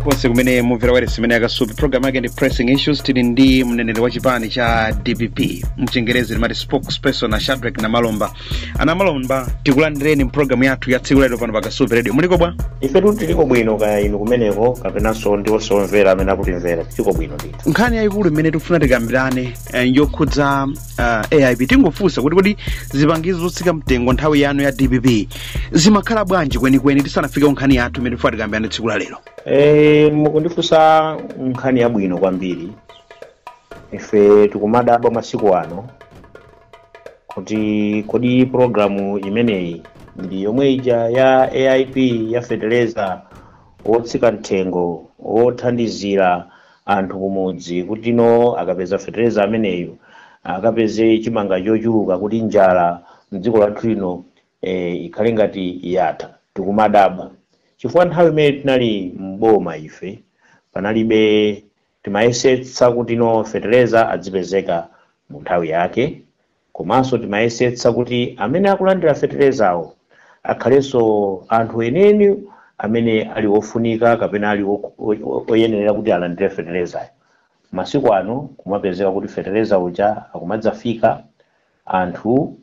Konse kumene mumvera wailesi imene yakasupe, program yake ndi Pressing Issues. Tili ndi mneneri wa chipani cha DPP, mchingerezi limati spokesperson, a Shadrack Namalomba. Anamalomba, tikulandireni mpulogalamu yathu ya tsiku lero pano pa Kasupe Radio. Muliko bwa? Ifetu tiliko bwino, kaya inu kumeneko kapenanso ndi osomvera amene akutimvera, tiliko bwino ndithu. Nkhani yayikulu imene tikufuna tikambirane yokhudza AIP. Tingofunsa kuti kodi zipangizo zotsika mtengo nthawi yanu ya DPP zimakhala bwanji kwenikweni, tisanafike ku nkhani yathu imene tikufuna tikambirane tsiku la lero? Mukundifunsa nkhani yabwino kwambiri. Ife tikumadabwa masiku ano kuti kodi pologalamu imeneyi ndi yomwe ija ya AIP, ya feteleza wotsika mtengo, wothandizira anthu kumudzi kuti no akapeza feteleza ameneyu akapeze chimanga chochuluka kuti njala mdziko lathu lino ikhale ngati yatha. Tikumadabwa chifukwa nthawi imene tinali mboma ife panalibe, timayesetsa kuti no feteleza adzipezeka mu nthawi yake, komanso timayesetsa kuti amene akulandira feterezawo akhalenso anthu eneni amene ali ofunika kapena ali oyenerera kuti alandire feterezayo. Masiku ano kumapezeka kuti fetereza uja akumadzafika anthu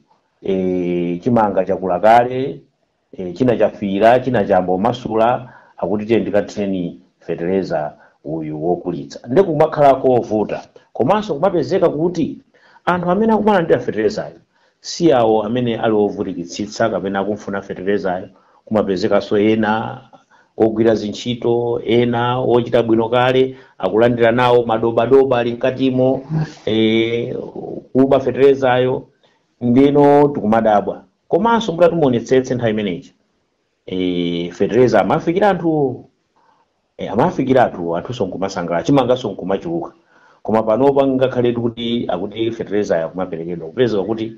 chimanga chakula kale, china chafira, china chamba umasula, akuti tiye ndikathireni fetereza uyu wokulitsa. Ndi kumakhala kovuta, komanso kumapezeka kuti anthu amene akumalandira feterezayo si awo amene ali ovutikitsitsa kapena akumfuna feterezayo. Kumapezekanso ena ogwira zintchito, ena ochita bwino kale akulandira nawo, madobadoba ali mkatimo kuba feterezayo. Ndino tikumadabwa. Komanso mutati muonetsetse, nthawi imeneyi fetereza amafikira anthu, amafikira anthu, anthunso nkumasangalala, chimanganso nkumachuluka. Koma panopa ngakhale kuti akuti fetereza akumaperekedwa, kupezeka kuti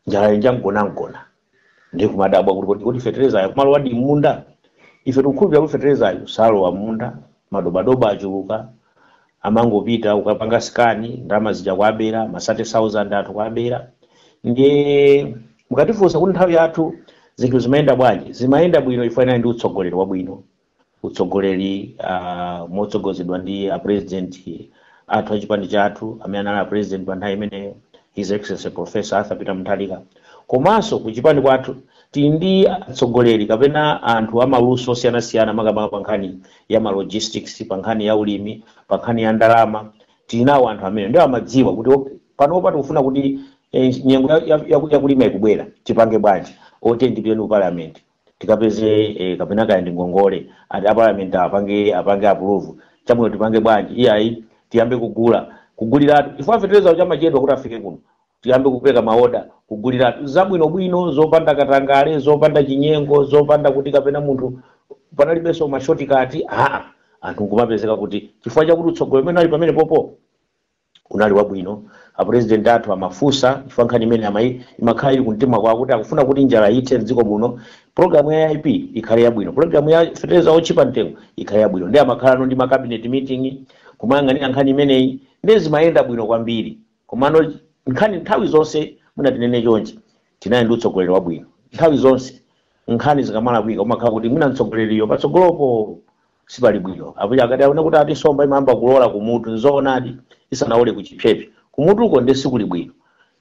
njala injamgonamgona. Ndi kumadabwa kuti fetereza kumalowa di munda? Ife tikukhulupirira kuti feterezayo salowa munda, madobadoba achuluka, amangopita ukapanga scan, ndalama zija kuabera, ma 30,000 anthu kuabera. Ndiye mukatifunsa kuti nthawi yathu zinthu zimayenda bwanji, zimayenda bwino. Ifanana ndi utsogoleri wabwino, utsogoleri motsogozedwa ndi a president athu achipani chathu amene anali a president pa nthawi imeneyo, His Excellency Professor Arthur Peter Mutharika. Komanso ku chipani kwathu tili ndi atsogoleri kapena anthu amaluso osiyanasiyana, makamaka pa nkhani ya ma logistics, pa nkhani ya ulimi, pa nkhani ya ndalama. Tili nawo anthu amene ndio amadziwa kuti okay, panopa tikufuna kuti nyengo yakulima ikubwera, tipange bwanji? Ote ndipite ku parliament tikapeze kapena kaya ndi ngongole, ati a parliament apange approve, chabwino, tipange bwanji? Iyayi, tiyambe kugula, kuguliratu ifo fetereza chamachedwa kuti afike kuno, tiyambe kupereka maoda, kuguliratu zabwinobwino, zopanda katangale, zopanda chinyengo, zopanda kuti kapena munthu, panalibenso ma shortcut. Aa, anthu nkumapezeka kuti chifukwa chakuti utsogoleri umene ali pamene popo unali wabwino, apresident athu amafunsa chifukwa nkhani imene imakhala ili kumtima kwawo kuti akufuna kuti njala ithe mdziko muno, programu ya AIP ikhale yabwino, programu ya fetereza otchipa mtengo ikhale yabwino. Ndi amakhala ndi ma cabinet meeting kumayang'anira nkhani imeneyi, ndi zimayenda bwino kwambiri. Komano nkhani nthawi zonse, mwina tinene chonchi, tinali ndi utsogoleri wabwino nthawi zonse. Nkhani zikamalakwika umakhala kuti mwina mtsogoleriyo patsogolopo sipali bwino. Apo akati aona kuti ati nsomba imayamba kulola kumutu, nzoonadi, isanaole kuchipsepse, kumutuko ndi sikuli bwino.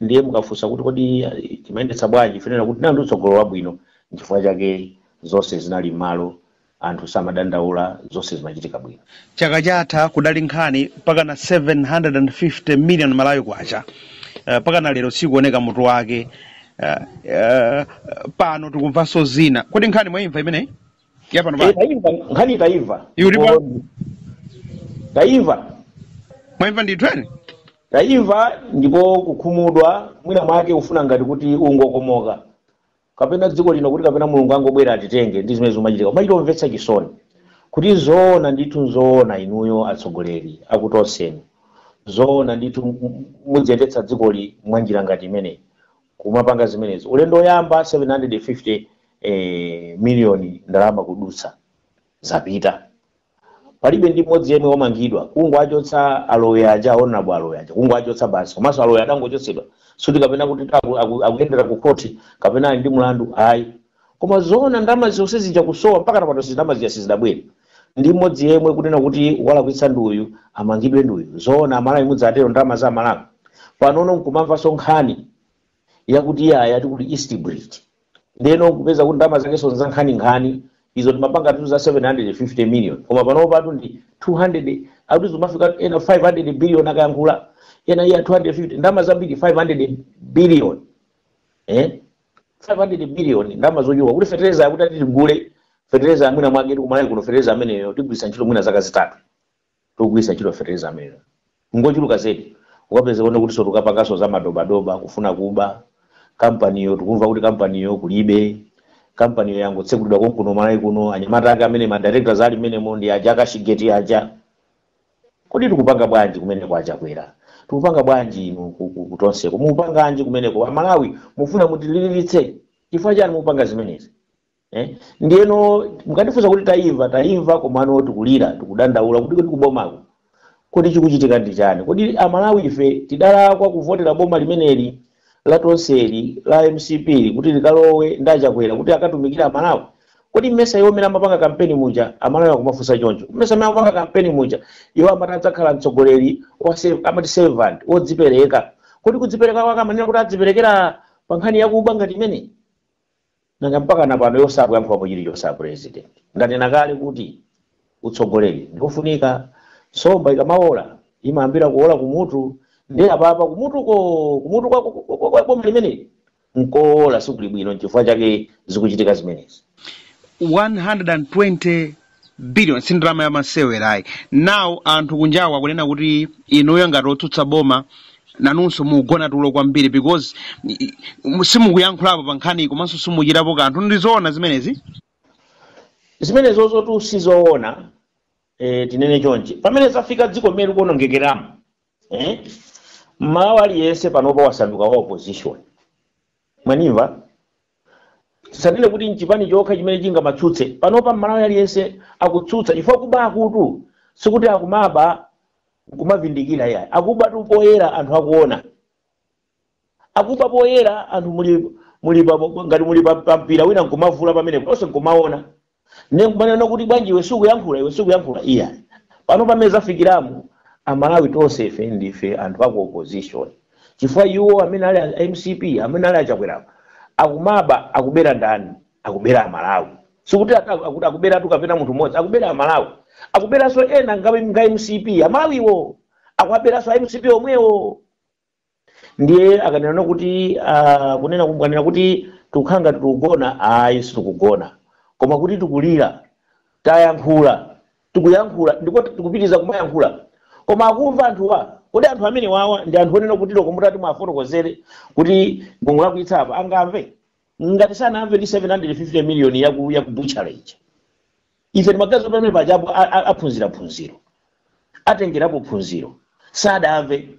Ndiye mukafunsa kuti kodi timayendetsa bwanji, fenera kuti tinali ndi utsogoleri wabwino, nchifukwa chake zonse zinali m'malo, anthu samadandaula, zonse zimachitika bwino. Chaka chatha kudali nkhani mpaka na 750 million Malawi kwacha, mpaka na lero sikuoneka mutu wake. Pano tikumvanso zina. Kodi nkhani mwayimva imeneyi yapano? Tayimva nkhani, tayimva. Iwe ulipo? Tayimva. Mwayimva ndithu ene? Tayimva, ndipo kukhumudwa, mwina mwake ufuna ngati kuti ungokomoka kapena dziko lino kuti kapena Mulungu angobwera atitenge. Ndi zimene zimachitika, umachita umvetsa chisoni kuti zoona ndithu, zoona inuyo atsogoleri akutonseni, zoona ndithu mudziyendetsa dzikoli mwanjira ngati imeneyi, kumapanga zimenezi? Ulendo oyamba 750 miliyoni ndalama kudutsa zapita, palibe ndi mmodzi yemwe wamangidwa, kungoachotsa alowe aja, honorable alowe aja, kungoachotsa basi. Komanso alowe adangochotsedwa, suti kapena kuti akuyendera ku khoti kapena ali ndi mlandu, ayi. Koma zoona ndalama zonse zija kusowa, mpaka napano ndalama zija sizidabwere. Ndi mmodzi yemwe kunena kuti walakwitsa nduyu, amangidwe nduyu. Zoona Amalawi mudzatero? Ndalama za Malawi. Panono nkumamvanso nkhani yakuti yaya tikuti East Bridge, ndeno kupeza kuti ndalama zakenso za nkhaninkhani. Izo timapanga tu za 750 million, koma panopo patu ndi 200, akuti zimafika ena 500 billion akayankhula, ena iya 250, ndalama zambiri, 500 billion, eh 500 billion, ndalama zochuluka. Kuti fetereza, akuti ati tigule fetereza, mwina mwake tikumalawi kuno fetereza ameneyo tigwiritsa ntchito mwina zaka 3 tikugwiritsa ntchito fetereza ameneyo, ngochuluka zedi. Ukapeza kuona kuti so tukapangaso za madobadoba, kufuna kuba kampaniyo. Tikumva kuti kampaniyo kulibe, kampaniyo yangotsekulidwa konkuno Malawi kuno. Anyamata ake amene ma directors ali menemo ndi aja akashigeti aja. Kodi tikupanga bwanji kumeneko? Achakwera, tikupanga bwanji inu kutonseko? Mupanganji kumeneko? Amalawi mufuna mutililiritse chifukwa chani? Mupanga zimenezi, eh? Ndiyeno mukatifunsa kuti taimva, taimva, komano tikulira, tikudandaula kuti kubomako kodi chikuchitika ndi chani? Kodi Amalawi ife tidalakwa kuvotera boma limeneli la tonseli la MCP kuti likalowe ndi Achakwera kuti akatumikira Amalawi? Kodi mmesa iwo amene amapanga kampeni muja, Amalawi akumafunsa choncho, mmesa amene amapanga kampeni muja iwo amati adzakhala mtsogoleri wa amati servant wodzipereka? Kodi kudzipereka kwake amanena kuti adziperekera pa nkhani yakuba ngati imeneyi? Nanga mpaka na pano yosakuyankhulapo chilichonse a president? Ndanena kale kuti utsogoleri ndikofunika. Nsomba ikamawola imayambira kuwola kumutu. Ndi apapa kumutuko, kumutu kwa boma limeneli nkowola, sikuli bwino, nchifukwa chake zikuchitika zimenezi. 120 billion si ndalama ya masewerayi. Now anthu kunjawo akunena kuti inuyo ngati otsutsa boma nanunso mugona tulo kwambiri because simukuyankhulapo pa nkhani komanso simuchitapo kanthu. Ndizoona zimenezi? Zimenezozo tu sizoona. Tinene chonchi, pamene zafika dziko mmene likuonongekeramo, Mmawa aliyense panopa wasanduka wa opposition, mwanimva? Tisanene kuti nchipani chokha chimene chingamatsutse. Panopa Mmalawi aliyense akutsutsa, chifukwa kuba akutu sikuti akumaba nkumavindikira, yayi. Akuba tu poyera, anthu akuona akuba poyera. Anthu muli ngati muli pa mpira, wina nkumavula pamene onse nkumaona, ne nkumanena kuti bwanji iwe sikuyankhula, iwe sikuyankhula? Iya, pano pamene zafikiramo, Amalawi tonse ife ndife anthu aku opposition, chifukwa iwo amene ali a MCP, amene ali Achakwerapo, akumaba. Akubera ndani? Akubera Amalawi. Sikuti akubera tu kapena munthu mmodzi, akubera Amalawi, akuberanso ena nga MCP. Amalawiwo akuaberanso a MCP omwewo. Ndiye akanena kuti kunena kumkanena kuti tikukhala ngati tikugona, ayi, sitikugona, koma kuti tikulira. Tayankhula, tikuyankhula, ndipo tikupitiriza kumayankhula. Koma akumva anthuwa? Kodi anthu amene wawa ndi anthu onena kuti loko mutati mwafotokozere kuti mungulakwitsa apa, angamve? Ngati sanamve ndi 750 million yaku butchery ija, ife timagazo pamene pajapo aphunzira phunziro, atengerapo phunziro. Sadamve,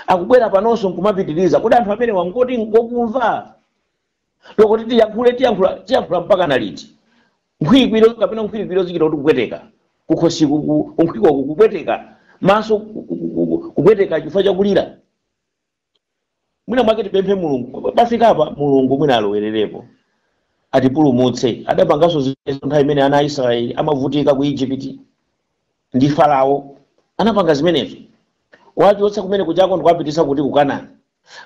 akubwera panonso nkumapitiriza. Kodi anthu amene wangoti ngokumva? Lokoti tiyankhule, tiyankhula, tiyankhula mpaka na liti? Nkhwikwiro kapena nkhwikwiro zichita kuti kupweteka kukhosi, kunkhwiko kupweteka, maso kupweteka chifukwa chakulira. Mwina mwake tipemphe Mulungu, pafika apa Mulungu mwina alowererepo atipulumutse. Adapanganso zimenezo nthawi imene ana a Israeli amavutika ku Igupti ndi Farao. Anapanga zimenezo, wachotsa kumene kuchako ndikuwapitisa kuti ku Kanani.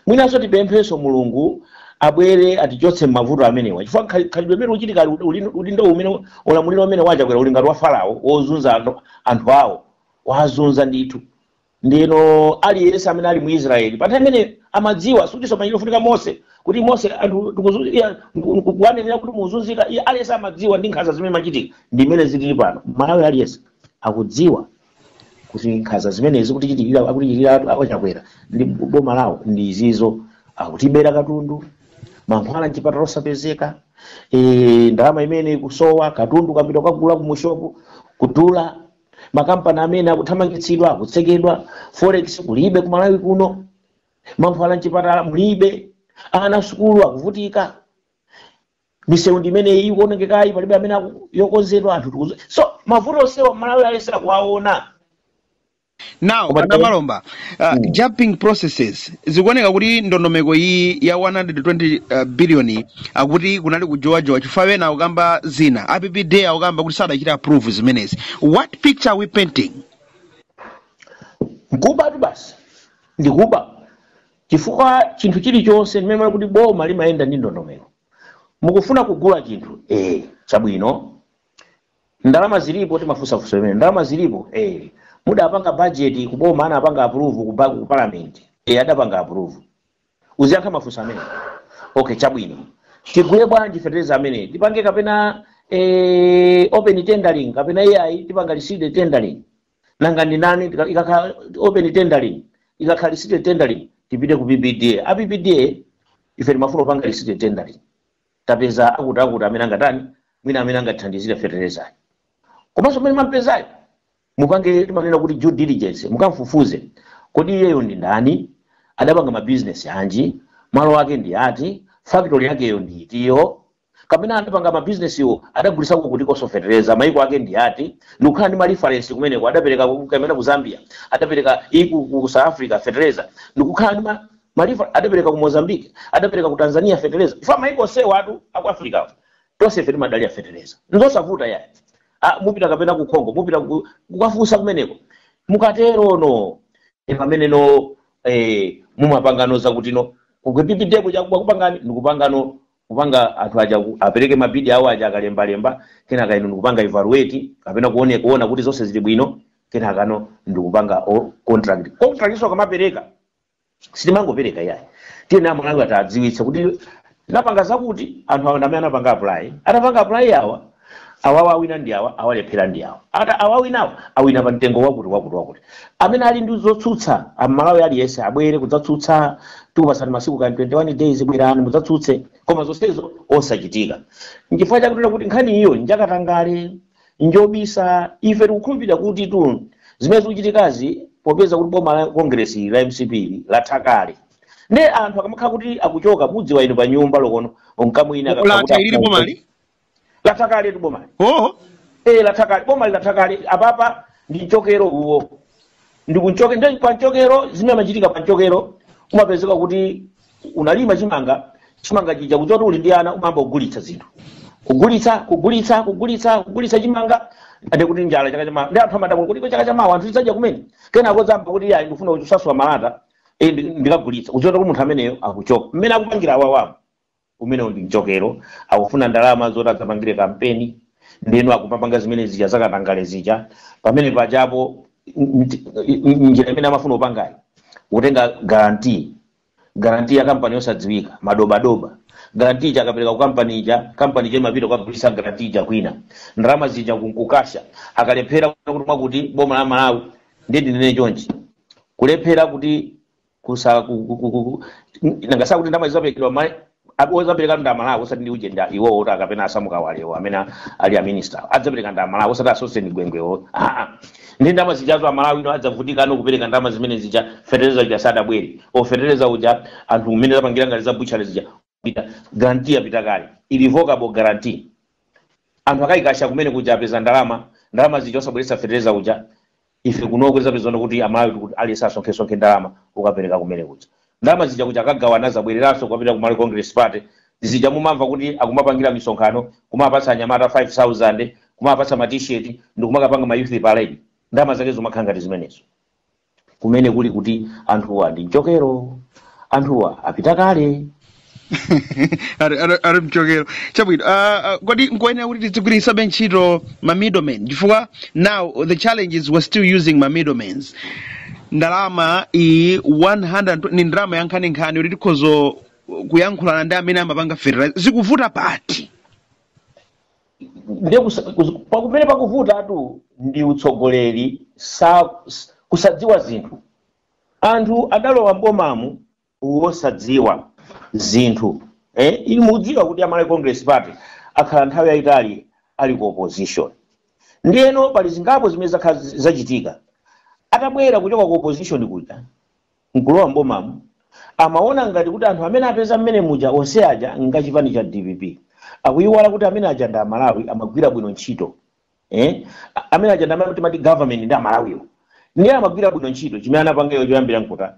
Mwinanso tipemphenso Mulungu abwere atichotse m'mavuto amenewa, chifukwa khalidwe limene uchitika, udindo umene, ulamuliro umene wachakwera uli ngati wa Farao wozunza anthu awo, wazunza ndithu. Ndino aliyense amene ali mu Israeli pa nthawi imene amadziwa, sikuti pachitofunika Mose kuti Mose anthu kuwanenera kuti muzunzika. Iye aliyense amadziwa ndi nkhanza zimene machitika. Ndi imene zilili pano, Malawi aliyense akudziwa kuti nkhanza zimene zikutichitikira, akutichitikira achakwera ndi boma lawo ndi izizo: akutibera katundu, mankhwala mchipatala osapezeka, ndalama imene ikusowa, katundu kapita kukagula kumushopu kudula, makampani amene akuthamangitsidwa, akutsekedwa, forex kulibe kumalawi kuno, mankhwala mchipatala mulibe, ana sukulu akuvutika, misewu ndi imene ikuonongekayi, palibe amene yokonzedwa, anthu so mavuto onsewa Malawi aliyense akuwaona. Now, Koma Anamalomba, jumping processes zikuoneka kuti ndondomeko iyi ya 120 billion akuti kunali kujowajowa, chifukwa ena akukamba zina, a PPDA akukamba kuti sadachita approve zimenezi. What picture are we painting? Nkuba tu basi, ndikuba, chifukwa chinthu chilichonse ndimene kuti boma limayenda ndi ndondomeko. Mukufuna kugula chinthu, chabwino, ndalama zilipo? Timafunsafunsa imene ndalama zilipo. Mudapanga budget kuboma, anapanga approve ku parliament? Adapanga approve. Uziyankha mafunso amene. Okay, chabwino, tigule bwanji fertilizer amene tipange? Kapena open tendering, kapena iyayi, tipanga restricted tendering? Nanga ndi nani? Ikakhala open tendering, ikakhala restricted tendering, tipite ku PPDA. A PPDA, ife timafuna kupanga restricted tendering, tapeza akuti akuti amene angatani, mwina amene angathandizire fertilizer. Komanso mmene mampezayo, mupange timanena kuti due diligence, mukamfufuze kodi iyeyo ndi ndani, adapanga mabizinesi anji, malo ake ndi ati, factory yakeyo ndi itiyo, kapena adapanga mabizinesiwo adagulisako kuti koso fertilizer, maiko ake ndi ati, ndikukhala ndi ma reference kumeneko, adapereka kapena ku Zambia, adapereka iku ku South Africa fertilizer, ndikukhala ndi adapereka ku Mozambique, adapereka ku Tanzania fertilizer. Ifa maiko onsewa atu aku Africa tonse ife timadalira fertilizer. Nzosavuta yayi. Ah, mupita kapena ku Congo, mupita kukafunsa kumeneko. Mukatero no pamene no mumapangano zakuti no ku PPDA kuja kupangani ndikupangano kupanga anthu aja apereke ma bid awo aja, akalembalemba, kenaka inu ndikupanga evaluate kapena kuona kuti zonse zili bwino, kenaka no ndikupanga contract. Contract iso kamapereka, sitimangopereka yayi. Tiyeni Amalawi atadziwitsa kuti tinapanga zakuti, anthu awa amene anapanga apply, atapanga apply, awa awawa awina ndi awa, awalephera ndi awa, ata awawinawo awina pa mtengo wakuti wakuti wakuti. Amene ali ndi zotsutsa, Amalawi aliyense abwere kudzatsutsa, tikupasani masiku kani 21 days, bwerani mudzatsutse. Koma zonsezo osachitika, nchifukwa chakuti kuti nkhani iyo njakatangale, njobisa. Ife tikukhulupirira kuti tu zimene zikuchitikazi, popeza kuti boma la Congress la MCP latha kale, ndi anthu akamakhala kuti akuchoka, mudziwa inu pa nyumba lokono unkamwina. Latha ilili bomali? Latha kale tu bomali. Oh. Latha kale boma, latha kale. Apapa ndi mchokero uwo, ndikunchoke ndi panchokero. Zimene amachitika panchokero, umapezeka kuti unalima chimanga, chimanga chija kuchoti uli ndi ana, umayamba kugulitsa zinthu, kugulitsa, kugulitsa, kugulitsa, kugulitsa chimanga, ande kuti njala chaka chamawa, ndi anthu amadabwa kuti chaka chamawa anthu tidzadya kumene. Kenako zamba kuti yayi, ndikufuna kusasula malata, ndikagulitsa, kuchota kuti munthu ameneyo akuchoka. Mmene akupangira awawapo, umenewo ndi mchokero. Akufuna ndalama zoti adzapangire kampeni, ndeno akupapanga zimene zija zakatangale zija. Pamene pajapo njira imene amafuna kupangayi, kutenga guarantee, guarantee ya kampani yosadziwika, madobadoba. Guarantee ija akapereka ku kampani ija, kampani ija imapita kukagulitsa guarantee ija kwina, ndalama zija kukasha. Akalephera kuti mwakuti boma la Malawi, ndiye ndinene chonchi, kulephera kuti kusa nangasa kuti ndalama zizaperekedwa ozapereka ndi Amalawi, osati ndi uje nda iwowo kuti akapena asamuka walewo amene ali a minister adzapereka ndi Amalawi, osati asoseni gwengwewo. Aa, ndi ndalama zijazo Amalawi ino adzavutika ano kupereka ndalama zimene zija, fetereza uja sadabwere, o fetereza uja anthu mmene zapangira ngati za butchery zija, pita guarantee yapita kale, irrevocable guarantee. Anthu akayikasha kumene kuja, apeza ndalama, ndalama zija osabweretsa fetereza uja. Ife kunoko zapezana kuti Amalawi kuti aliyense asonkhesonkhe ndalama, ukapereka kumene kuja ndalama zija kuja, akagawana, zabwereranso kupita ku Malawi Congress Party. Zija mumamva kuti akumapangira misonkhano, kumapatsa anyamata 5000, kumapatsa ma T-shirt ndi kumakapanga ma youth parade, ndalama zake zimakhala ngati zimenezo. Kumene kuli kuti anthuwa ndi mchokero, anthuwa apita kale. Ali mchokero. Chabwino, kodi nkuyenera kuti tizigwiritsabe ntchito ma middlemen? Chifukwa now the challenge is we're still using ma middlemen. Ndalama iyi 100 ni ndalama ya nkhaninkhani kuti tikhozo kuyankhulana ndi amene amapanga fertilizer, zikuvuta pati? Ndiye pakumene pakuvuta atu ndi utsogoleri kusadziwa zinthu. Anthu adalowa mbomamu wosadziwa zinthu. Inu mukudziwa kuti Amalawi Congress Party akhala nthawi yayitali ali ku opposition. Ndiyeno pali zingapo zimene zakhala zachitika. Atabwera kuchoka ku opposition kuja nkulowa mbomamu, amaona ngati kuti anthu amene apeza mmene muja onse aja ngachipani cha DPP. Akuyiwala kuti amene aja ndi Amalawi, amagwira bwino ntchito. Amene aja ndi amene timati government ndi Amalawiwo. Ndiye amagwira bwino ntchito. Chimene anapangayo choyambira nkuta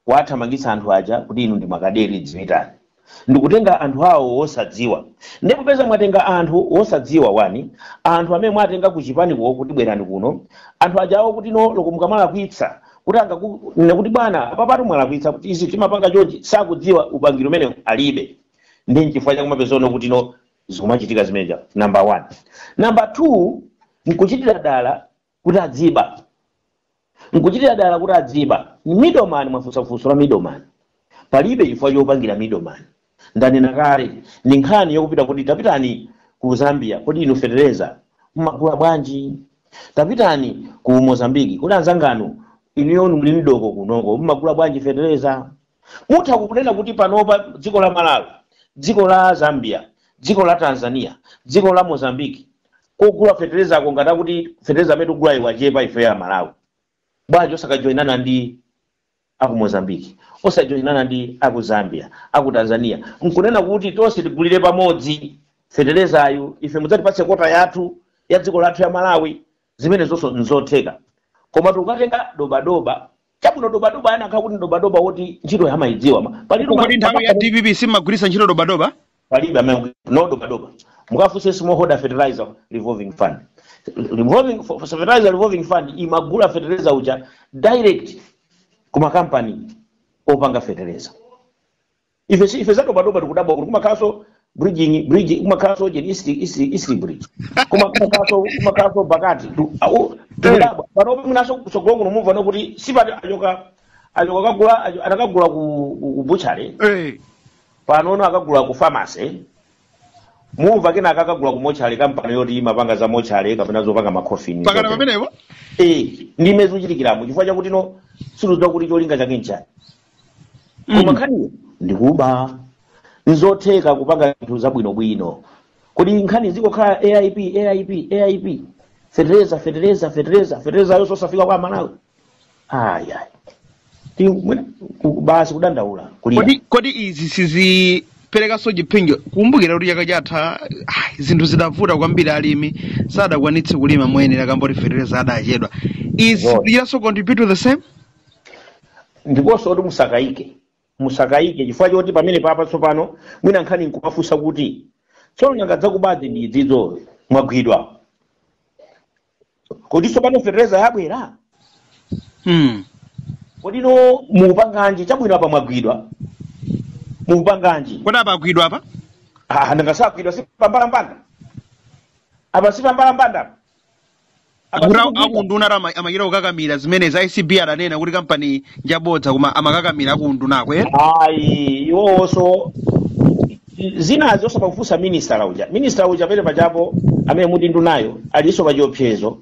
kuwathamangitsa anthu aja kuti inu ndi makaderi, dziwitani, ndikutenga anthu awo wosadziwa. Ndiye popeza mwatenga anthu wosadziwa, wani anthu amene mwatenga kuchipaniko kuti bwerani kuno, anthu ajawo kuti no loko mukamalakwitsa kuti angakunena kuti bwana, apapatu mwalakwitsa, kuti izi timapanga chonchi, sakudziwa, upangiro umene alibe. Ndi nchifukwa chakumapeza kuti no zikumachitika zimeneja, number one. Number two, nkuchitira dala kuti adziba, nkuchitira dala kuti adziba middleman. Mwafunsafunso la middleman, palibe chifukwa chopangira middleman. Ndanena kale, ndi nkhani yokupita kuti tapitani ku Zambia, kodi inu fetereza mumagula bwanji? Tapitani ku Mozambiki, kodi anzanganu inuyonu muli mdoko kunoko, mumagula bwanji fetereza? Mutha kunena kuti panopa dziko la Malawi, dziko la Zambia, dziko la Tanzania, dziko la Mozambiki, kogula fetereza ako, ngati akuti fetereza amene tikugula iwo achepa, ife ya Malawi, bwanji osakajoinana ndi aku Mozambiki, osajoinana ndi aku Zambia, aku Tanzania, nkunena kuti tonse tigulire pamodzi feterezayu, ife mudzatipatse quota yathu ya dziko lathu ya Malawi? Zimene zonso nzotheka. Koma tikukatenga dobadoba. Chabwino, dobadoba anakhala kuti dobadoba woti ntchito yamayidziwa. Palibe. Kodi nthawi ya DPP simmagwiritsa ntchito dobadoba? Palibe amene no dobadoba. Mukafunse Smallholder Fertilizer Revolving Fund, revolving fertilizer revolving fund imagula fertilizer uja direct kuma kampani opanga fertilizer. Ife ife zadobadoba tikudabwa kuti kumakhalanso bridging bridge, kumakhalanso jeni east bridge, kumakhalanso pakati. Tikudabwa panopa mwinaso kutsogolo kuno mumva nokuti sipati achoka kagula anakagula ku butchery, panono akagula ku pharmacy, mumva kenaka akagula ku mortuary, kampani yoti imapanga za mortuary kapena zopanga makhofini. Pakana pamenepo. Eh, ndime zikuchitikiramo chifukwa chakuti no situdziwa kuti cholinga chake nchani, koma nkhaniyo ndikuba. Nzotheka kupanga zinthu zabwinobwino. Kodi nkhani zikokhala AIP, AIP, AIP, fetereza, fetereza, fetereza, fetereza yonse osafika kwa Malawi? Ayi, ayi. Basi kudandaula, kulira. Kodi izi siziperekanso chipsinjo? Kumbukira kuti chaka chatha, zinthu zidavuta kwambiri, alimi sadakwanitse kulima moyenera kamboti fetereza adachedwa. Izi Zoona. zichitanso contribute to the same? Ndiponso kuti musakayike, musakayike, chifukwa choti pamene papa tsopano mwina nkhani nkumafunsa kuti tsono nyanga zakubazi ndi idzidzo, mwagwidwa, kodi tsopano fetereza yabwera? Kodi no mukupanganji? Chabwino, apa mwagwidwa, mukupanganji? Kodi apa agwidwa apa? Ah, nanga sagwidwa? Si pambalambanda apa? Si pambalambanda apa? Apa Akuti sikugwidwa. Akunduna amachita kukakamira zimene ACB adanena kuti kampani njabodza, koma amakakamira akundunako, eh? Ayi, iwowonso zinazi osamakufunsa minister uja, minister uja pene pachapo amene muti ndunayo alinso pa chiopsezo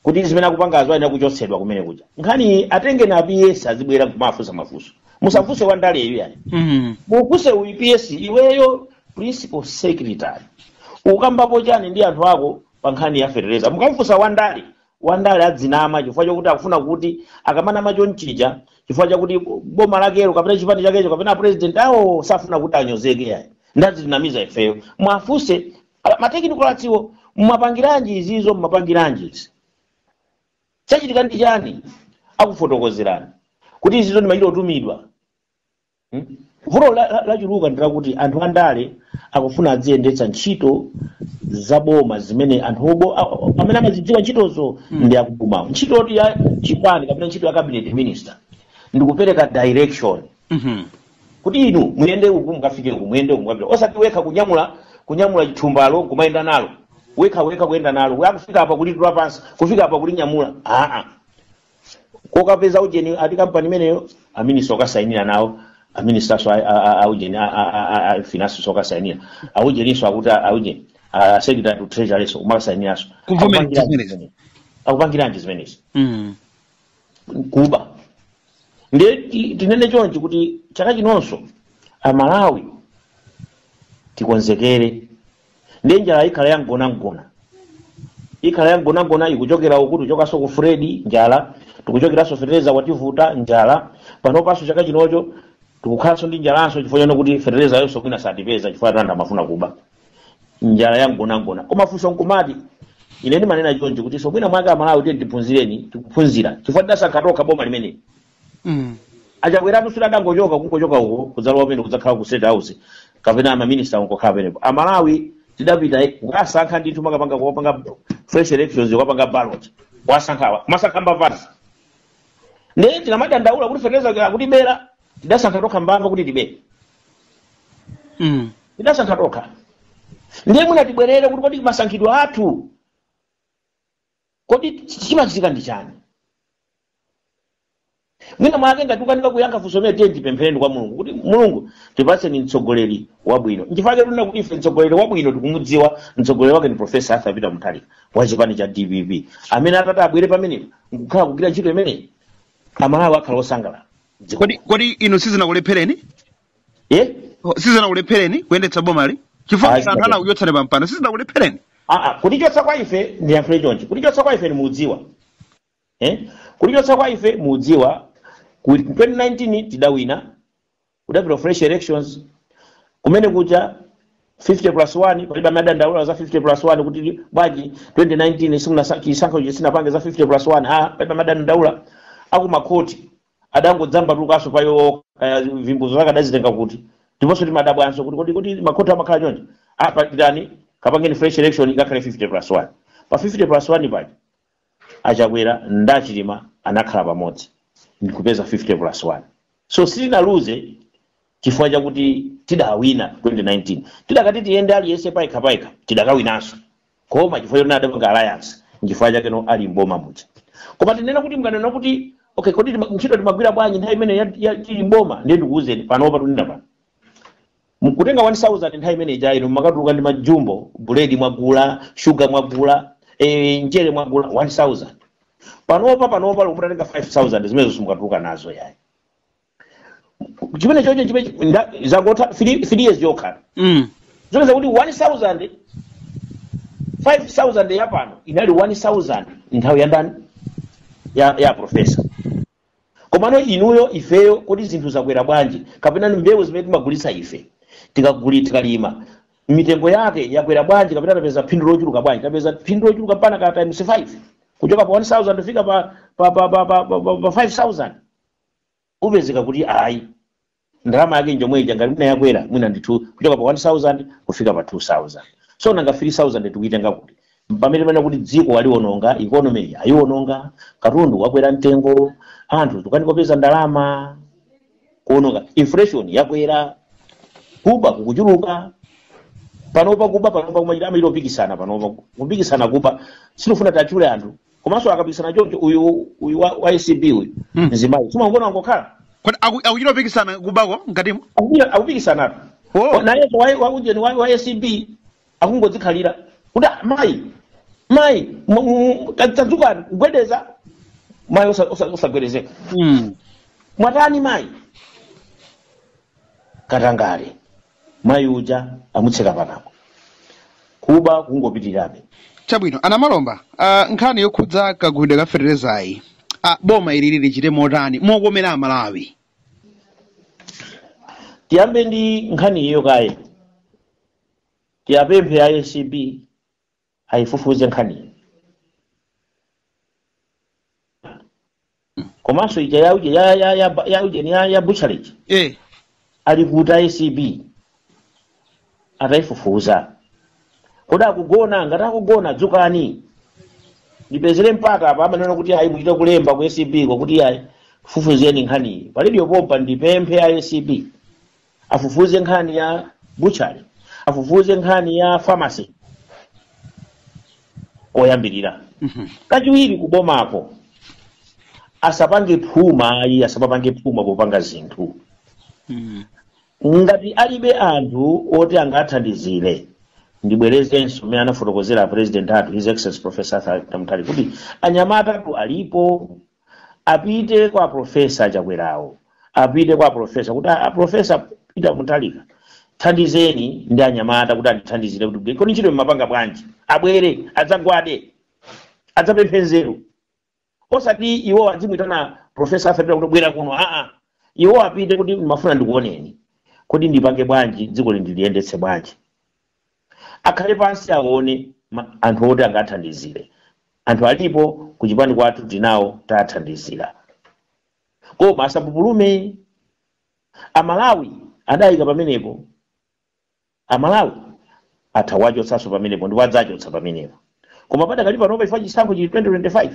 kuti zimene akupangazo ayenera kuchotsedwa kumene kuja. Nkhani atenge na PS, azibwera kumafunsa mafunso. Musafunse wandaleyo yani. Mufunse uyu PS, iweyo principal secretary, ukambapo chani ndi anthu ako pa nkhani ya fetereza? Mukamfunsa wandale, wandale adzinama chifukwa chokuti akufuna kuti akamanama chonchija, chifukwa chakuti boma lakelo kapena chipani chakecho kapena president awo safuna kuti anyozeke yayi, ndazinamiza ifeyo. Mwafunse ma technical atsiwo, mmapangiranji izizo? Mmapangiranji izi? Chachitika ndi chani? Akufotokozerani kuti izizo ndimachita kutumidwa. Vuto lachuluka ndilakuti anthu andale akufuna adziyendetsa ntchito zaboma zimene anthu amene amazidziwa ntchitozo ndi akubumawo. Ntchito ya chipani kapena ntchito ya cabinet minister ndikupereka direction kuti inu muyende uku mukafike uku, muyende uku mukafike, osati wekha kunyamula chithumbalo kumayenda nalo wekha wekha, kuyenda nalo akufika apa kulitula pansi, kufika apa kulinyamula. Aa, kokapeza ujeni ati kampani imeneyo, a minister okasainira nawo, a minister so aujeni a finance so okasainira, aujeniso akuti aujeni a secretary to treasury so umakasainiraso. Kuvomereza zimenezi. Akupangiranji zimenezi? Kuba. Ndiye tinene chonchi kuti chaka chinonso Amalawi tikonzekere, ndiye njala ikhala yamgonamgona, ikhala yamgonamgona ikuchokera uku, tikuchokanso ku Freddy njala, tikuchokeranso fetereza wativuta njala. Panopanso chaka chinocho tikukhalanso ndi njalanso chifukwa chano kuti fetereza yonso kwina satipeza chifukwa anthu amafuna kuba. Njala yamgonamgona. Koma funso nkumati, Ine ndimanena chonchi kuti so mwina mwake Amalawi tiye tiphunzireni, tikuphunzira chifukwa tidasankha tokha boma limene. Achakweratu siladangochoka kungochoka uko kudzalowa pamene kudzakhala ku State House kapena amaminista nkokhala penepo. Amalawi tidapita kukasankha ndithu, makapanga kupanga fresh elections, kukapanga ballot, wasankhawa kumasankha mbavazi. Ndiye tinamadandaula kuti fetereza akutibera. Tidasankha tokha mbava kuti tibere. Tidasankha tokha. Ndiye mwina tibwerere kuti kodi masankhidwe athu, kodi chimachitika ndi chani? Mwina mwake ngati ukanika kuyankha funso limene, tiye tipemphereni kwa Mulungu kuti Mulungu tipatseni mtsogoleri wabwino. Nchifukwa chake tinena kuti ife mtsogoleri wabwino tikumudziwa. Mtsogoleri wake ni Professor Arthur Peter Mutharika wa chipani cha DPP, amene atati abwere pamenepo nkukhala kugwira ntchito imeneyi, Amalawi akhala osangalala dziko. Kodi inu sizinakulephereni? Ye? Sizinakulephereni kuyendetsa bomali chifukwa Ayi, anthu anakuchotsani pampando? Sizinakulephereni? Aa, kutichotsa kwa ife, ndiyankhule chonchi, kutichotsa kwa ife mudziwa, eh? Kutichotsa kwa ife mudziwa ku 2019 tidawina, kudapita fresh elections kumene kuja 50 plus 1. Palibe amene adandaula za 50 plus 1 kuti bwanji 2019 simuna chisankho sinapange za 50 plus 1. Ah, palibe amene adandaula. Akumakhoti adangodzambatukanso payo, kaya vimbuzo zake adazitenga kuti. Ndiponso timadabwanso kuti kodi makhoti amakhala chonchi? Apa titani? Kapangeni fresh election ikakhale 50 plus 1. Pa 50 plus 1 paja Achakwera ndi Achilima anakhala pamodzi ndikupeza 50 plus 1. So sitinaluze chifukwa chakuti tidawina 2019. Tidakati tiyende aliyense payekha payekha, tidakawinanso, koma chifukwa choti adapanga alliance, nchifukwa chake no ali mboma muja. Koma tinena kuti mkanena kuti okay, kodi ntchito timagwira bwanji nthawi imene tili mboma? Ndiye ndikuwuzeni panopa, tunena pano, mkutenga 1000 nthawi imene ija, inu makatuluka ndi majumbo, buledi mwagula, shuga mwagula, mchere mwagula, 1000. Panopa mutatenga 5000, zimenezo simukatuluka nazo yayi. Chimene chocho chimene zangotha 3 years yokha. Zomwe kuti 1000, 5000 yapano inali 1000 nthawi ya ndani? Ya professor. Komano inuyo, ifeyo, kodi zinthu zakwera bwanji? Kapena ni mbewu zimene timagulitsa ife, tikaguli tikalima, mitengo yake yakwera bwanji? Kapena tapeza phindu lochuluka bwanji? Tapeza phindu lochuluka mpaka ka times 5, kuchoka pa 1000 kufika pa 5000. Upezeka kuti ayi, ndalama yake njomwe ija, ngati mwina yakwera mwina ndithu kuchoka pa 1000 kufika pa 2000. So nanga 3000 tikuitenga kuti? Pamene pamene kuti dziko aliwononga, economy ayiwononga, katundu wakwera mtengo, anthu tikukanika ndalama, kuononga, inflation yakwera, kuba kukuchuluka panopa. Kuba panopa kumachita amachita kupikisana panopa, kupikisana kuba. Sinofuna tachule anthu, komanso akapikisana choncho, uyu wa ACB uyu, mzimayi simangona angokhala. Kodi akuchita kupikisana kubako mkatimo? Akupikisanatu. Oh. Nayenso wa ujeni wa ACB akungodzikhalira kuti, "Ah, mayi, mayi, tadzukani," kugwedeza mayi, osagwedezeka. Mwatani mayi? Katangale. Mayi uja amutseka pakamwa. Kuba kungopitirirabe. Chabwino, anamalomba, nkhani yokhudza kagulidwe ka feterezayi, boma ilili lichite motani mokomera Amalawi? Tiyambe ndi nkhani iyo kaye. Tiyapemphe a ACB ayifufuze nkhaniyo, komanso ija yauje ya ya butchery ali kuti ACB atayifufuza? Kodi akugona? Ngati akugona, dzukani. Ndipezere mpaka apa amanena kuti ayi, muchite kulemba ku ACB ko kuti ayi, fufuzeni nkhaniyi pa radio pompa. Ndipemphe a ACB afufuze nkhani ya butchery, afufuze nkhani ya pharmacy koyambirira. Kachiwiri, kubomako asapange phuma ayi, asamapange phuma popanga zinthu. Ngati alibe anthu oti angathandizire, ndibwerezenso mmene anafotokozera president athu, His Excellency Professor Arthur Mutharika, kuti anyamatatu alipo, apite kwa Professor Chakwerawo, apite kwa professor kuti, "Ah, Professor Peter Mutharika, thandizeni ndi anyamata kuti andithandizire kuti kodi ntchito mmapanga bwanji?" Abwere adzagwade, adzapemphe nzeru, osati iwo adzimwitana Professor Arthur Peter kuti bwera kuno. Aa, iwo apite kuti mafuna ndikuoneni, kodi ndipange bwanji, dziko lindiliyendetse bwanji? Akhale pansi aone. Anthu oti angathandizire, anthu alipo kuchipani kwathu, tinawo, tathandizira, koma asapupulume. Amalawi adayika pamenepo, Amalawi atha wachotsanso pamenepo ndipo adzachotsa pamenepo. Koma padakali panopa, chifukwa chisankho chili 2025,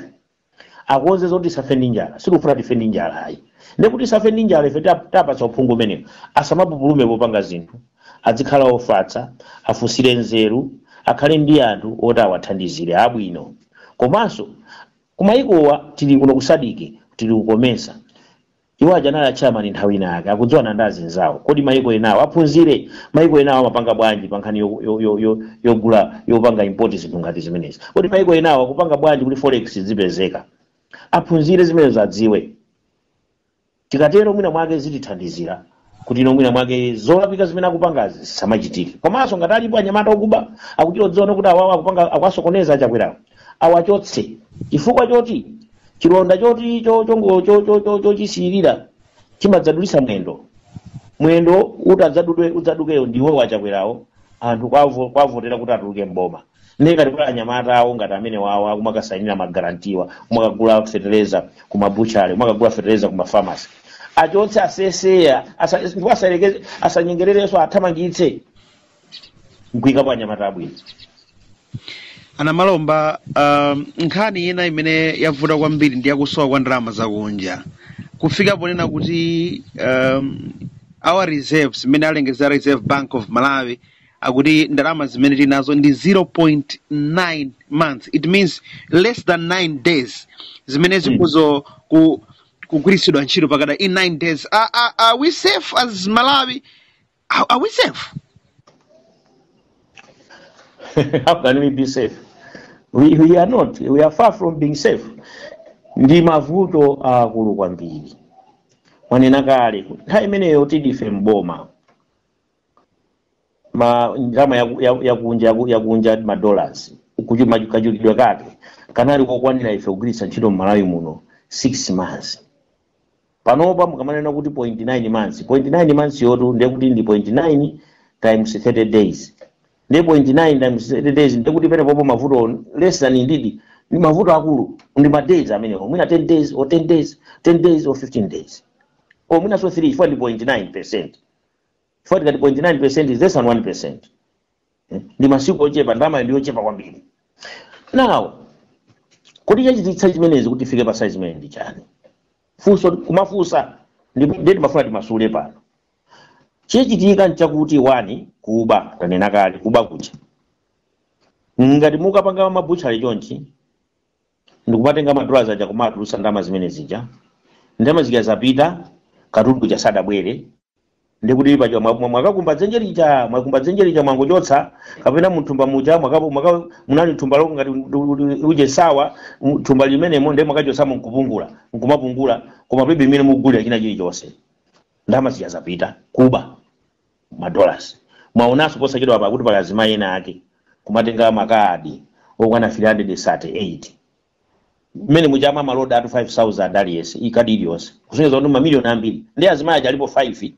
akonze zoti tisafe ndi njala. Sikufuna tife ndi njala ayi. Ndekuti tisafe ndi njala, ife tapatsa uphungu umenewo: asamapupulume popanga zinthu, azikhala ofatsa, afunsire nzeru, akhale ndi anthu oti awathandizire abwino. Komanso kumayikowa, tili kuno ku SADC, tili ku COMESA, iwo aja anali achairman nthawi ina yake, akudziwana ndi azinzawo. Kodi mayiko enawo aphunzire, mayiko enawo amapanga bwanji pa nkhani yogula, yopanga import zinthu ngati zimenezi? Kodi mayiko enawo akupanga bwanji kuti forex zipezeka? Aphunzire zimenezo, adziwe. Tikatero mwina mwake zitithandizira kuti ino mwina mwake zolakwika zimene akupangazi zisamachitike. Komanso ngati alipo anyamata okuba, akuchita kudziona kuti awawa akupanga, akuwasokoneza Achakwerawo, awachotse, chifukwa choti chilonda choti chochisiyirira chimadzadulitsa mwendo. Mwendo utadzadudwe, udzadukeyo ndiwo wachakwerawo. Anthu kwavotera kuti atuluke mboma. Ndiye ngati kuli anyamata awo ngati amene wawo akumakasayinira ma guarantee wa, kumakagula fetereza kumabuchale, kumakagula fetereza kumafamasi, achotse, aseseya, ndipo asayerekeze, asanyengererenso, athamangitse nkuikapo anyamata abwino. Anamalomba, nkhani ina imene yavuta kwambiri ndi yakusowa kwa ndalama zakunja, kufika ponena kuti our reserves imene alengeza Reserve Bank of Malawi, akuti ndalama zimene tinazo ndi 0.9 months. It means less than 9 days zimene zikuzo kugwiritsidwa ntchito pakada in 9 days. Are we safe as Malawi? Are we safe? How can we be safe? We are not. We are far from being safe. Ndi mavuto akulu kwambiri. Mwanena kale, nthawi imeneyo tidife mboma, ma ndalama yakunja yakunja, ma dollars kachulidwe kake kanali kokwanira ife kugwiritsa ntchito m'Malawi muno 6 months. Panopa mukamanena kuti 0.9 months, 0.9 months yotu ndiye kuti ndi 0.9 times 30 days. Ndiye 0.9 times 30 days, ndiye kuti penepopo mavuto less than, indeed ndi mavuto akulu, ndi ma days amenewo, mwina 10 days or 10 days, 10 days or 15 days or mwina so 3, chifukwa ndi 0.9%, chifukwa tikati 0.9% is less than 1%. Ndi masiku ochepa, ndalama ndi yochepa kwambiri. Now, kuti chachititsa chimenezi kuti ifike pa size imene ndi chani? Funso kumafunsa, ndipo ndiye timafuna timasule pano. Chichitika nchakuti, one, kuba, tanena kale, kuba kuja, ngati mukapanga mabuchale chonchi ndikumatenga madollars aja kumatulusa ndalama zimene zija, ndalama zija zapita, katundu kuja sadabwere, ndikuti paja mwakakumba dzenje lija, mwakumba dzenje lija, mwangochotsa kapena muthumba muja munali thumba loko ngati uje sawa, thumba limenemo ndiye mwakachotsamo nkupungula, nkumapungula, koma palibe imene mukugulira china chilichonse. Ndalama zija zapita, kuba madollars. Mwaonanso posachedwa pa kuti pali azimayi ena ake kumatenga makadi okwana 338, mmene muchama maloda atu 5000 aliyense, ikadi iliyonse, kusonyeza kuti mamiliyoni ambiri. Ndi azimayi aja alipo 5,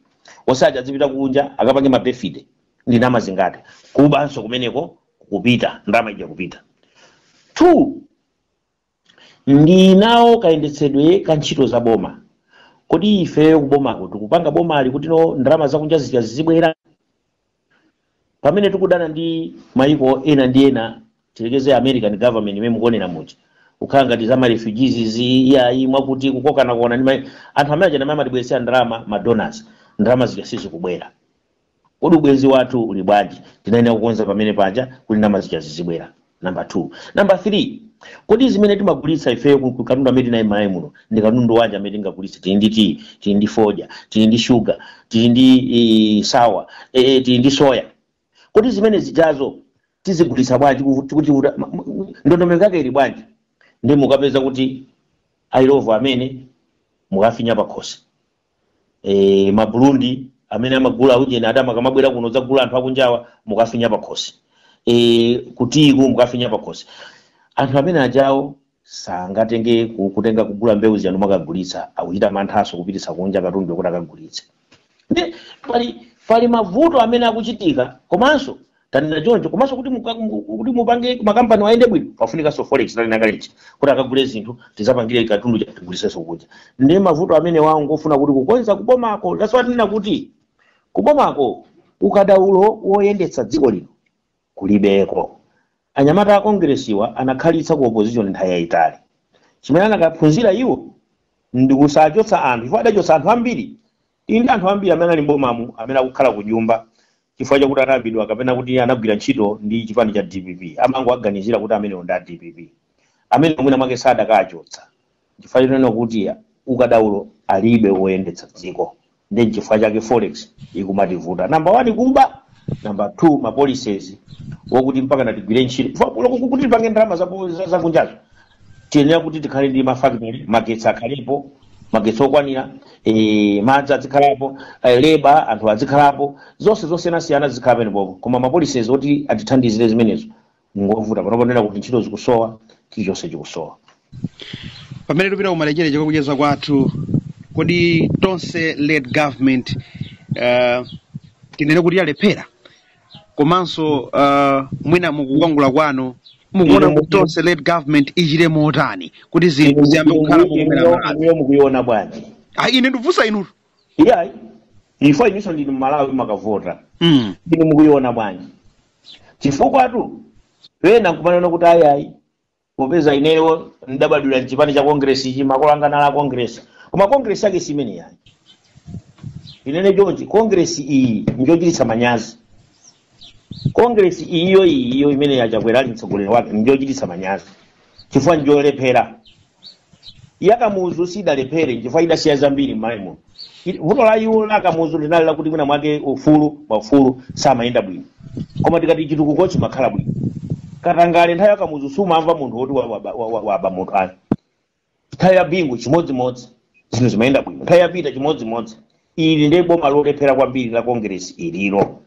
osaja azipita kunja akapange mabefide ndi ndalama zingati? Kubanso kumeneko, kupita ndalama ija kupita. Two, ndinawo kayendetsedwe ka ntchito za boma. Kodi ifeyo kubomako tikupanga bomali kuti no ndalama zakunja zija zizibwera? Pamene tikudana ndi maiko ena ndi ena, tilekeze American government imene mukuonera muja, kukhala ngati za ma refugees iyayi, mwakuti kukokana kona ndi anthu amene aja amatibweretsera ndalama, ma donors, ndalama zija sizikubwera. Kodi ubwenzi wathu uli bwanji? Tinayenera kukonza pamene paja kuti ndalama zija zizibwera. Number two. Number three, kodi zimene timagulitsa ifeyo ku katundu amene tinayi m'Malawi muno ndi katundu wanji amene tingagulitse? Tili ndi tea, tili ndi fodya, tili ndi sugar, tili ndi sawa, tili ndi soya. Kodi zimene zijazo tizigulitsa bwanji? Kuti ndondomeko yake ili bwanji? Ndi mukapeza kuti ailovo amene mukafinya pakhosi, Maburundi amene amagula ujeni adama akamabwera kuno dzagula, anthu akunjawa mukafinya pakhosi, kutiku mukafinya pakhosi. Anthu amene ajawo sangatenge kutenga kugula mbewu ziyanu makagulitsa, akuchita manthaso kupititsa kunja katundu kuti akagulitse. Ndi pali mavuto amene akuchitika. Komanso Tanena choncho. Komanso kuti kuti mupange makampani ayende bwino, pafunikanso forex. Tanena kalechi kuti akagule zinthu, tizapangire katundu tigulisenso kunja. Ndi mavuto amene wawo ngofuna kuti kukonza kubomako. That's why tinena kuti kubomako ukadaulo woyendetsa dziko lino kulibeko. Anyamata a Kongresiwa anakhalitsa ku opposition nthawi yayitali. Chimene anakaphunzira iwo ndikusachotsa anthu, chifukwa adachotsa anthu ambiri. Ili ndi anthu ambiri amene ali mbomamu amene akukhala ku nyumba chifukwa chakuti anabidwa kapena kuti anagwira ntchito ndi chipani cha DPP. Amangoaganizira kuti amenewo ndi a DPP, amene mwina mwake sadakachotsa, chifukwa chonena kuti ukadaulo alibe woyendetsa dziko. Ndi chifukwa chake forex ikumativuta. Number one, kuba. Number two, ma policies wokuti mpaka natigwire ntchito. Chifukwa kuti tipange ndalama zakunjazo, tiyenera kuti tikhale ndi mafactory, magetsi akhalepo, magetsi okwanira, madzi azikhalapo, labour, anthu azikhalapo, zonse zosiyanasiyana zikhala penepopo. Koma ma policies oti atithandizire zimenezo ngovuta. Panoponera kuti ntchito zikusowa, chilichonse chikusowa. Pamene tipita kumalechereche kwakucheza kwathu, kodi Tonse led government tinene kuti yalephera? Komanso mwina mukukwangula kwanu, mukuona kuti Tonse led government ichite motani kuti zinthu ziyambe kukhala mokomera Malawi? Inuyo mukuiona bwanji? Ayi, ine ndikufunsa inutu. Iyayi, ifo inunso ndinu Mmalawi, makavota. Inu mukuiona bwanji? Chifukwa tu pena nkumanena kuti ayiayi, popeza ineyo ndabadwira mchipani cha Congress ichi, makolo anga nala Congress, koma Congress yake si imene yayi. Inene chonchi, Congress iyi njochititsa manyazi. Congress iyiyo, iyiyo imene yaChakwera ali mtsogoleri wake, njochititsa manyazi chifukwa njolephera. YaKamuzu sidalephere chifukwa idasiya zambiri m'malawi muno. Vuto la iwo la Kamuzu linali lakuti mwina mwake ufulu maufulu samayenda bwino, koma tikati chitukuko chimakhala bwino. Katangale nthawi ya Kamuzu sumamva munthu woti waba munthu ayi. Nthawi ya Bingu chimodzimodzi, zinthu zimayenda bwino. Nthawi ya Peter chimodzimodzi. Ili ndiye boma lolephera kwambiri la Congress ililo,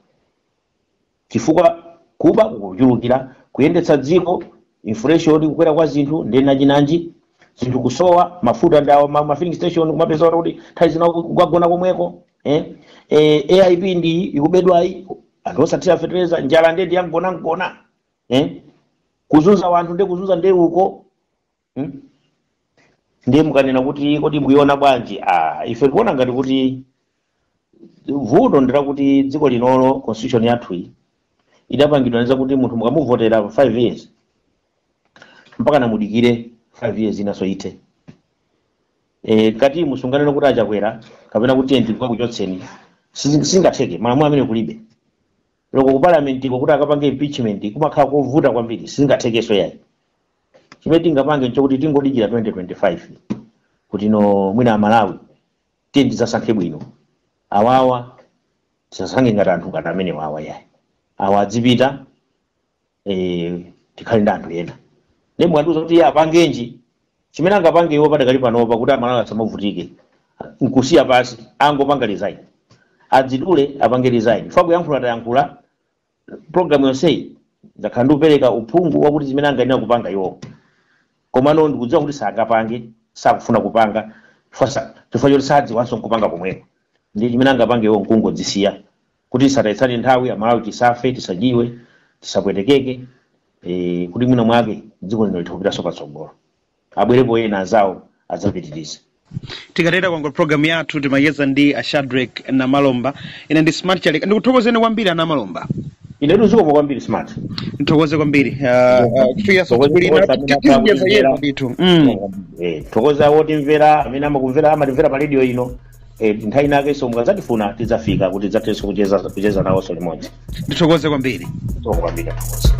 chifukwa kuba kukuchulukira, kuyendetsa dziko, inflation, kukwera kwa zinthu ndi nanjinanji, zinthu kusowa, mafuta ndawo ma filling station kumapeza kuti nthawi zina kukagona komweko, eh? AIP ndi ikubedwayi, anthu osathira fetereza, njala ndiye ndiyangona ngona, eh? Kuzunza wanthu ndi kuzunza ndi uko, Ndiye mukanena kuti kodi mukuiona bwanji, ife tikuona ngati kuti vuto ndilakuti dziko linolo, constitution yathu iyi idapangidwa nza kuti munthu mukamuvotera pa 5 years, mpaka namudikire 5 years inaso ithe. Kati musunganene kuti aChakwera kapena kuti enti kuchotseni, singatheke. Malamulo amene kulibe loko ku parliament ko kuti akapange impeachment kumakhala kovuta kwambiri, singathekenso yayi. Chimene tingapange nchokuti tingodikira 2025 kuti no, mwina Amalawi tiye tidzasankhe bwino. Awawa tisasankhe ngati anthu ngati amene wawa yayi. Awa adzipita, tikhale ndi anthu ena. Ndi mwandiuza kuti iye apangenji? Chimene angapange iwo padakali panopa kuti Amalawi asamavutike nkusiya pasi, angopanga resign, adzidule, apange resign. Fa kuyankhula tayankhula program yonseyi, ndakhala ndikupereka uphungu wakuti chimene anganena kupanga iwo, komano ndikudziwa kuti sangapange, sakufuna kupanga chifukwa choti sadziwanso nkupanga komweko. Ndi chimene angapange iwo nkungodzisiya kuti tisatayitsane nthawi, Amalawi tisafe, tisajiwe, tisapwetekeke, kuti mwina mwake dziko lino litha patsogolo, abwerepo ena anzawo adzapitirize. Tikatera kwango program yathu, timayeza ndi aShadrek Namalomba. Ine ndi Smart Chaleka, ndikuthokozeni kwambiri, aNamalomba. Inetu zikomo kwambiri, Smart. Nthokoze kwambiri. Kufikiranso tsiku lina tiziyeza yeza ndithu. Thokoza wotimvera amene amakumvera, amatimvera pa radio ino. Nthawi inakenso mukadzatifuna tidzafika kuti tidzathenso kucheza nawonso limodzi. Ndithokoze kwambiri. Zikomo kwambiri, thokoza.